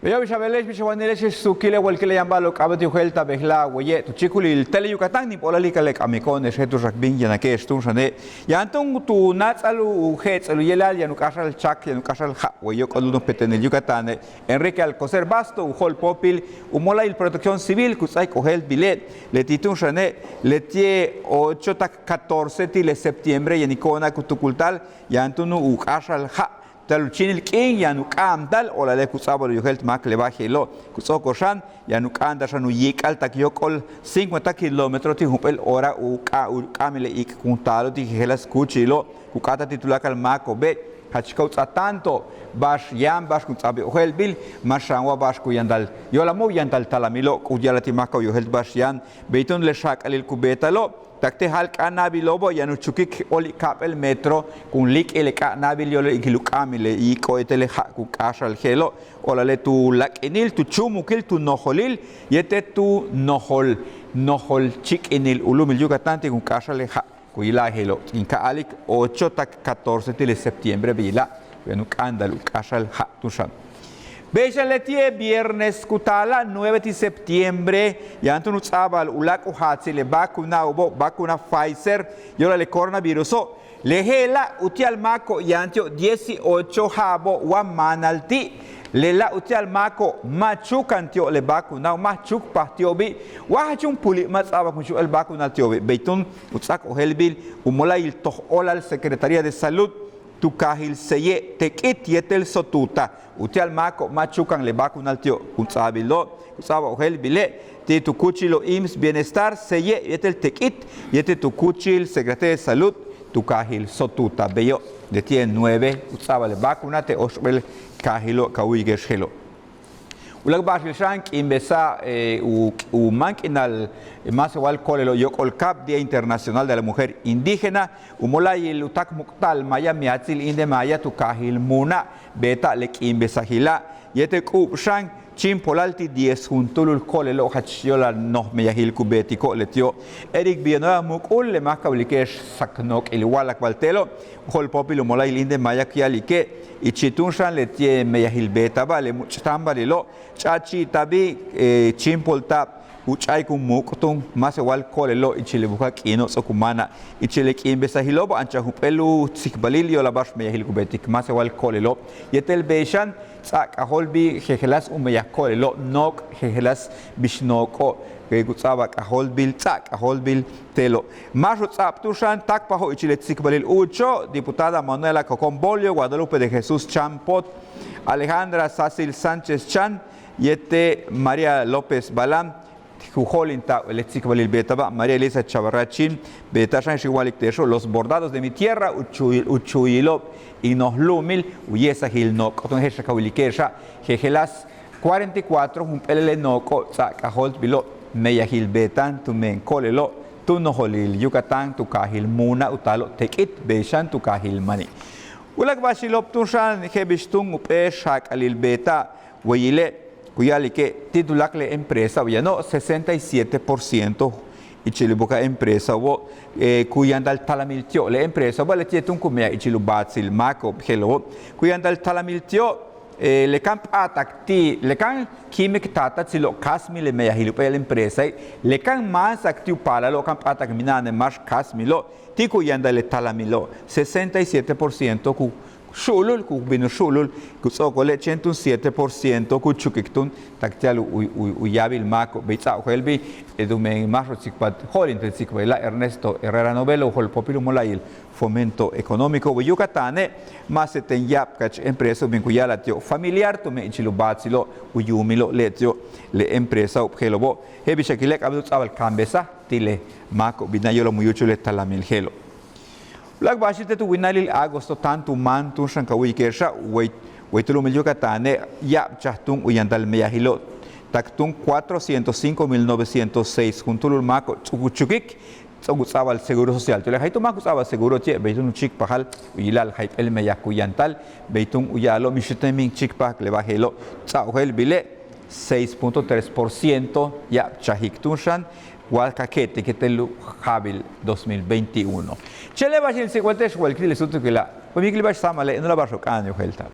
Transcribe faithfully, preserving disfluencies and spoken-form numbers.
Beyo', bix a beele'ex, bix a wanile'ex, suukile' walkile' yaan ba'alo'ob k'a'abéet u yojéelta'al bejla'e' waye' tu chíikulil Tele Yucatán. Níib óolal ika le k'amiko'one'exe' tu'ux k bin yanake'ex túun xane'. Yaan túun tu náats'al u je'ets'el u yela'al yaan u k'áaxal cháak, yaan u k'áaxal ja' way yóok'ol u noj petenil Yucatane', Enrique Alcocer Basto, u jo'olpóopil u mola'ayil Protección Civil ku ts'áaik ojéeltbile'. Leti' túun xane', leti'e' ocho tak catorce ti' le septiembre yaniko'ona' ku tukulta'al yaan túun u k'áaxal ja' ti'al u chíinil k'iin yaan u k'a'amta'al, óolale' ku ts'a'abal u yojéelt máak le ba'al je'elo'. Ku ts'o'okol xan yaan u k'a'amta'al xan u yiik'al tak yóok'ol cincuenta kilómetro ti' jump'éel hora u k'a- u k'a'amil le iik' kun taalo' ti' jejeláas kúuchilo'. Ku k'áata'al ti' tuláakal máako'obe' jach ka u ts'áa tanto ba'ax yaan, ba'ax kun ts'a'abal ojéeltbil, ma' xan wa ba'ax ku yantal yo'olal ma' u yantal talamilo', ku ya'ala'al ti' máako'ob u yojéelt ba'ax yaan. Bey túun le xak'alil ku beeta'alo', tak te' jáal k'a'ana'abilo'obo' yaan u chukik óoli' ka'ap'éel metro kun líik'il le k'a'ana'abil yo'olal inkil u k'a'amil le iik'o' yéetel le ja' kun k'áaxal je'elo'. Óolale' tu láak'inil, tu chúumukil, tu nojolil yéetel tu nojol, nojol chíik'inil u lu'umil Yucatán ti' kun k'áaxal le ja' ku yila'al je'elo'. In ka a'alik ocho tak catorce ti' le septiembre beyila' yaan u k'a'amta'al u k'áaxal ja' túun xan. Bey xan leti'e' viernes ku taala' nueve ti' septiembre, yaan túun u ts'a'abal u láak' u jaatsil le vacuna'obo', vacuna Pfizer yo'olal le coronaviruso'. Le je'ela' uti'al máako' yaan ti'o' dieciocho ja'abo' wa máanal ti'. Lela' uti'al máako' ma' chúukan ti'o' le vacunao', ma' chúukpaj ti'obi'. Wa jach jumpúuli' ma' ts'a'abak kun xu'el vacunal ti'obi'. Bey túun u ts'áaik ojéelbil u mola'ayil toj óolal Secretaría de Salud tu kaajil Ceyé, Tek'it yéetel Sotuta. Uti'al máako' ma' chúukan le vacunal ti'o' kun ts'a'abilo', kun ts'a'abal ojéeltbile' ti' tu kúuchilo' IMSS Bienestar, Ceyé yéetel Tek'it yéetel tu kúuchil Secretaría de Salud tu kaajil Sotuta. Beyo', leti'e' nueve u ts'a'abal le vacuna te' óoxp'éel kaajilo' ka wu'uyike'ex je'elo'. Uláak' ba'axil xan k'iimbesaj u máank'inal máasewal ko'olelo' yóok'ol kaab, Día Internacional de la Mujer Indígena, u mola'ayil u táak mukta'al maaya miatsil Inti Maya tu kaajil Muuna', beeta'al le k'iimbesajila' yéetel k'u'ub xan chíimpolal ti' diez juntúulul ko'olelo' jach yo'olal noj meyajil ku beetiko' leti'o'. Eric Villanueva Mucul, le máak ka wilike'ex sak nook'il wa'alakbal te'elo', u jo'olpóopil u mola'ayil Inti Maya ku ya'alike' ichil túun xan leti'e' meyajil beetajba' le múuch'táambalilo' ch'a'achi'itabi' chíimpolta'ab u ch'a'ik u muuk' túun máasewal ko'olelo' ichil le buka'aj k'iino' ts'o'ok u máana'. Ichil le k'iimbesajilo'obo' anchaj jump'éel u tsikbalil yo'olal ba'ax meyajil ku beetik máasewal ko'olelo'. Yéetel bey xan ts'a' k'ajóoltbil jejeláas u meyaj ko'olelo', nook' jejeláas bix nook'o' ku ts'a'abal k'ajóoltbil, ts'a' k'ajóoltbil te'elo'. Máax u ts'a'ab túun xan táakpajo' ichil le tsikbalil úucho', diputada Manuela Cocom Bolio, Guadalupe de Jesús Chan Pot, Alejandra Sacil Sánchez Chan yéetel María López Balán. Ku jo'olinta'ab le tsikbalil beetajba' María Elisa Chavarrachín, beeta'al xan je'ex in wa'alik te'exo', Los bordados de mi tierra, u chuuyil, u chuuyilo'ob in noj lu'umil, u ye'esajil nook' túun je'ex ka wilike'exa', jejeláas cuarenta y cuatro jump'éelal le nook'o' ts'a' k'ajóoltbilo' meyajil beeta'an tumen ko'olelo' tu nojolil Yucatán tu kaajil Muuna', u taalo' Tek'it, bey xan tu kaajil Mani'. Uláak' ba'axilo'ob túun xan je'el bix túun jump'éel xak'alil beeta'al wayile' ku ya'alike' ti' tuláakal le empresao'ob yano' sesenta y siete por ciento ichil u buka'aj empresao'obo' ku yantal talamil ti'ob le empresao'oba', leti'e' túun ku meyaj ichil u baatsil máako'ob je'elo'obo'. Ku yantal talamil ti'ob le kan p'áatak ti', le kan kíimek taatatsilo' kásmil le meyajil jump'éel empresae', le kan máansak ti' u paalalo' kan p'áatak mina'ane' máax kásmilo', ti' ku yantal le talamilo', sesenta y siete por ciento ku xu'ulul, ku bin u xu'ulul, ku ts'o'okole' chéen túun siete por ciento ku chukik túun tak ti'al u, u, u yaabil máako'. Bey ts'a' ojéeltbil tumen máax u tsikbal jo'olint le tsikbalila' Ernesto Herrera Novelo, u jo'olpóopil u mola'ayil Fomento Económico bey Yucatane', ma' seten ya'abkach empresao'ob bin ku ya'ala'al ti'ob familiar tumen ichil u baatsilo' u yuumilo' leti'ob le empresao'ob je'elo'obo'. Je'el bix a kile' k'a'abéet u ts'a'abal kaambesaj ti' le máako'ob bina' yo'olal mu yúuchul le talamil je'elo'. Uláak' ba'axil te' tu winalil agosto táan tu máan túun xan ka wu'uyike'exa', way, way tu lu'umil Yucatane' ya'abchaj túun u yantal meyajilo', tak túun cuatrocientos cinco mil novecientos seis juntúulul máako' ts'o'ok u chukik ts'o'ok u ts'a'abal seguro social. Tuláakal jayto' máak u ts'a'abal seguro ti'e', bey túun u chíikpajal u yila'al jayp'éel meyaj ku yantal, bey túun u ya'alo' mix yéetel míin chíikpajak le ba'al je'elo', ts'a' ojéeltbile' seis punto tres por ciento ya'abchajik túun xan wa ka ke'etik yéetel u ja'abil dos mil veintiuno. Chéen le ba'ax in tsikbal te'ex walikiil le súutukila', wa míikil ba'ax sáamale' in ula ba'axo'ob k'a'ana'an u yojéelta'al.